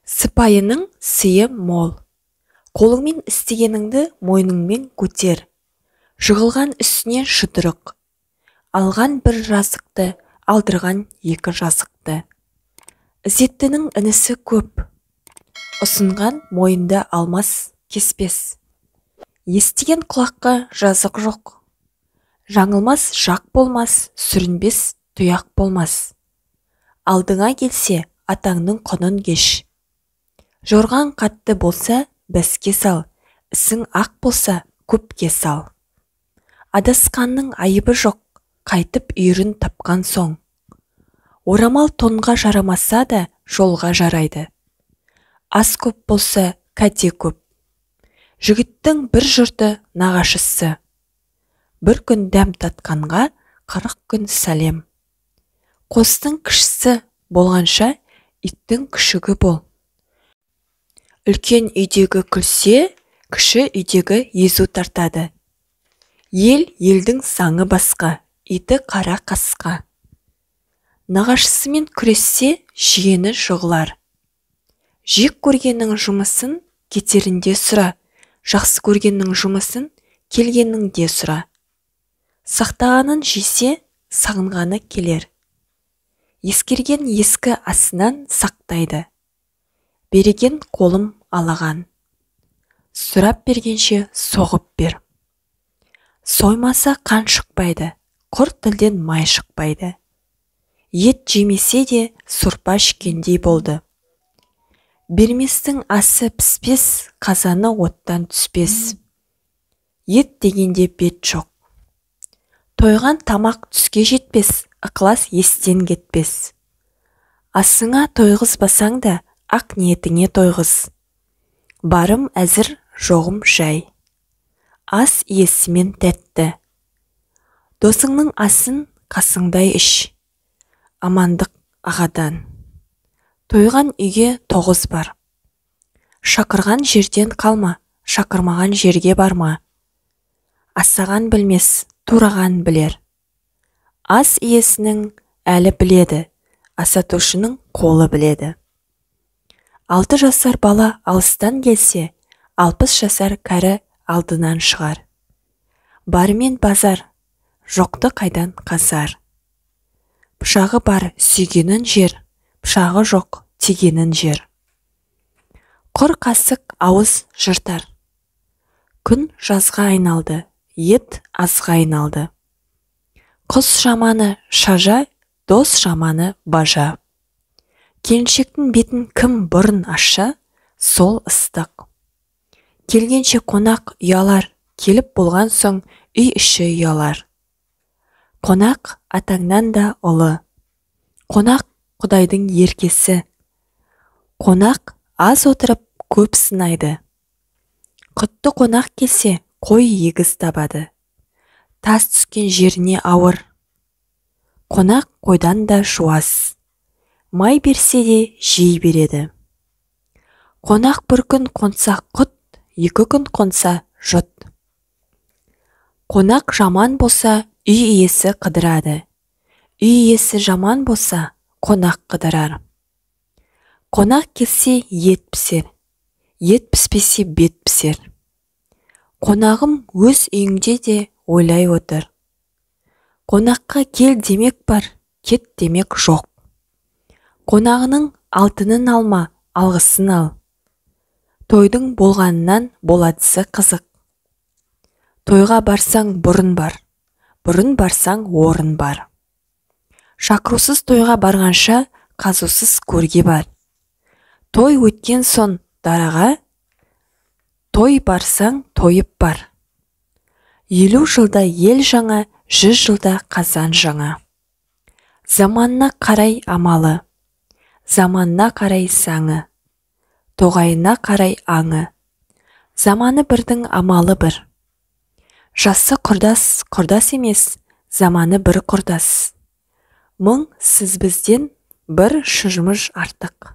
Сыпайының сыйы мол. Қолыңмен істегеніңді мойныңмен көтер. Жығылған үстіне жұдырық. Алған бір жазықты, алдырған екі жазықты. Ізеттінің інісі көп. Ұсынған мойынды алмас, кеспес. Естіген құлаққа жазық жоқ. Жаңылмас жақ болмас, сүрінбес тұяқ болмас. Алдыңа келсе, атаңның құнын кеш. Жорғаң қатты болса, бәске сал, ісің ақ болса, көпке сал. Адасқанның айыбы жоқ, қайтып үйірін тапқан соң. Орамал тонға жарамаса да, жолға жарайды. Ас көп болса, кәде көп. Жігіттің бір жұрты нағашысы. Бір күн дәм татқанға 40 күн сәлем. Қостың кішісі болғанша, иттің күшігі бол. Үлкен үйдегі күлсе, кіші үйдегі езу тартады. Ел елдің заңы басқа, иті қара қасқа. Нағашысымен күрессе, жиені жығылар. Жек көргеннің жұмысын кетерінде сұра, жақсы көргеннің жұмысын келгеніңде сұра. Сақтағанын жесе, сағынғаны келер. Ескерген ескі асынан сақтайды. Береген қолым алаған. Сұрап бергенше соғып бер. Соймаса қан шықпайды, құр тілден май шықпайды. Ет жемесе де сорпа ішкендей болды. Берместің асы піспес, қазаны оттан түспес. Ет дегенде бет жоқ. Тойған тамақ түске жетпес, ықылас естен кетпес. Асыңа тойғызбасаң да, ақ ниетіңе тойғыз. Барым әзір, жоғым жай. Ас иесімен тәтті. Досыңның асын қасыңдай іш. Амандық ағадан. Тойған үйге 9 бар. Шақырған жерден қалма, шақырмаған жерге барма. Асаған білмес, тураған білер. Ас иесінің әлі біледі, асатушының қолы біледі. 6 жасар бала алыстан келсе, 60 жасар кәрі алдынан шығар. Барымен базар, жоқты қайдан қазар. Пышағы бар сүйгенін жер, пышағы жоқ тигенін жер. Құр қасық ауыз жыртар. Күн жазға айналды, ет азға айналды. Құс жаманы шажа, дос жаманы бажа. Келіншектің бетін кім бұрын ашса, сол ыстық. Келгенше қонақ ұялар, келіп болған соң үй іші ұялар. Қонақ атаңнан да ұлы. Қонақ Құдайдың еркесі. Қонақ аз отырып көп сынайды. Құтты қонақ келсе, қой егіз табады. Тас түскен жеріне ауыр. Қонақ қойдан да жуас. Май берсе де жей береді. Қонақ бір күн қонса құт, 2 күн қонса жұт. Қонақ жаман болса, үй иесі қыдырады. Үй иесі жаман болса, қонақ қыдырар. Қонақ келсе ет пісер, ет піспесе бет пісер. Қонағым өз үйіңде де ойлай отыр. Қонаққа кел демек бар, кет демек жоқ. Қонағының алтынын алма, алғысын ал. Тойдың болғанынан боладысы қызық. Тойға барсаң бұрын бар, бұрын барсаң орын бар. Шақырусыз тойға барғанша, қазусыз көрге бар. Той өткен соң дараға, той барсаң тойып бар. 50 жылда ел жаңа, 100 жылда қазан жаңа. Заманына қарай амалы, заманына қарай заңы, тоғайына қарай аңы. Заманы бірдің амалы бір. Жасы құрдас құрдас емес, заманы бір құрдас. Мың сіз бізден бір шыжмыж артық.